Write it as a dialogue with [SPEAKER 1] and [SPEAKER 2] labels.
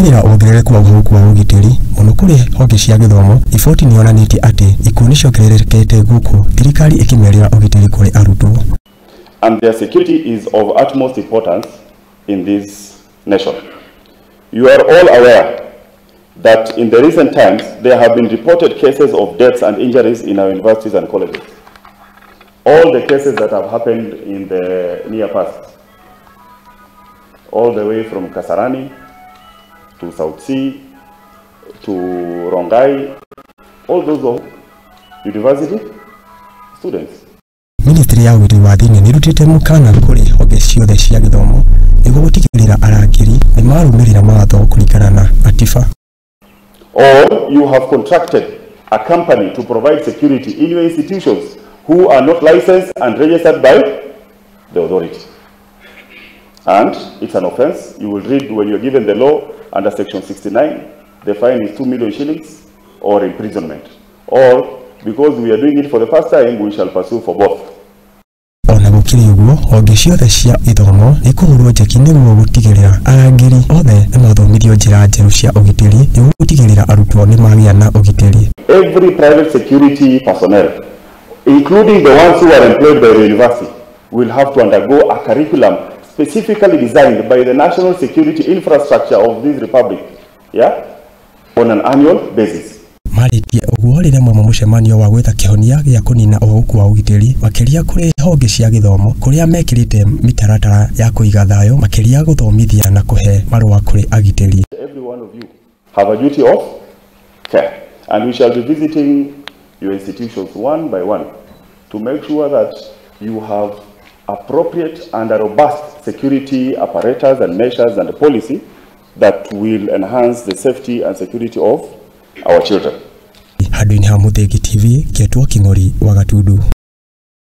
[SPEAKER 1] Gũtigĩrĩra wongerereku wa ũhũku wa ũgitĩri mũno kũrĩ honge cia gĩthomo. Riboti nĩ yonanĩtie atĩ ikuũ nĩ ciongererekete gũkũ thirikari ĩkĩmerĩra ũgitĩri kũrĩ arutwo.
[SPEAKER 2] And their security is of utmost importance in this nation. You are all aware that in the recent times there have been reported cases of deaths and injuries in our universities and colleges. All the cases that have happened in the near past, all the way from Kasarani to South Sea to Rongai, all those are university students.
[SPEAKER 1] Ministry ya ũgitĩri wa thĩinĩ nĩrutĩte mũkana kũrĩ honge ciothe cia gĩthomo nĩguo gũtigĩrĩra arangĩri nĩmarũmĩrĩra mawatho kũringana na gatiba.
[SPEAKER 2] Or you have contracted a company to provide security in your institutions who are not licensed and registered by the authority. And it's an offense. You will read when you're given the law under section 69, the fine is 2 million shillings or imprisonment. Or because we are doing it for the first time, we shall pursue for both.
[SPEAKER 1] Ona gũkĩrĩ ũguo, honge ciothe cia gĩthomo nĩ kũhũrwo njeki nĩguo gũtigĩrĩra arangĩri othe nĩmathomithio njĩra njerũ cia ũgitĩri nĩguo gũtigĩrĩra arutwo nĩmagĩa na ũgitĩri.
[SPEAKER 2] Every private security personnel, including the ones who are employed by the university, will have to undergo a curriculum specifically designed by the national security infrastructure of this republic, yeah, on an annual basis.
[SPEAKER 1] Marĩtie ũguo rĩrĩa mauma mũcemanio wa gwetha kĩhonia gĩa kũnina ũhũku wa ũgitĩri makĩria kũrĩ honge cia gĩthomo kũrĩa mekĩrĩte mĩtaratara ya kũiga thayũ makĩria gũthomithia na kũhe marũa kũrĩ agitĩri.
[SPEAKER 2] Every one of you have a duty of care, and we shall be visiting your institutions one by one to make sure that you have appropriate and a robust security apparatus and measures and policy that will enhance the safety and security of our children.
[SPEAKER 1] Handũ-inĩ ha Mũthĩgi TV, Kĩetwo Kĩng'ori wa Gatundu.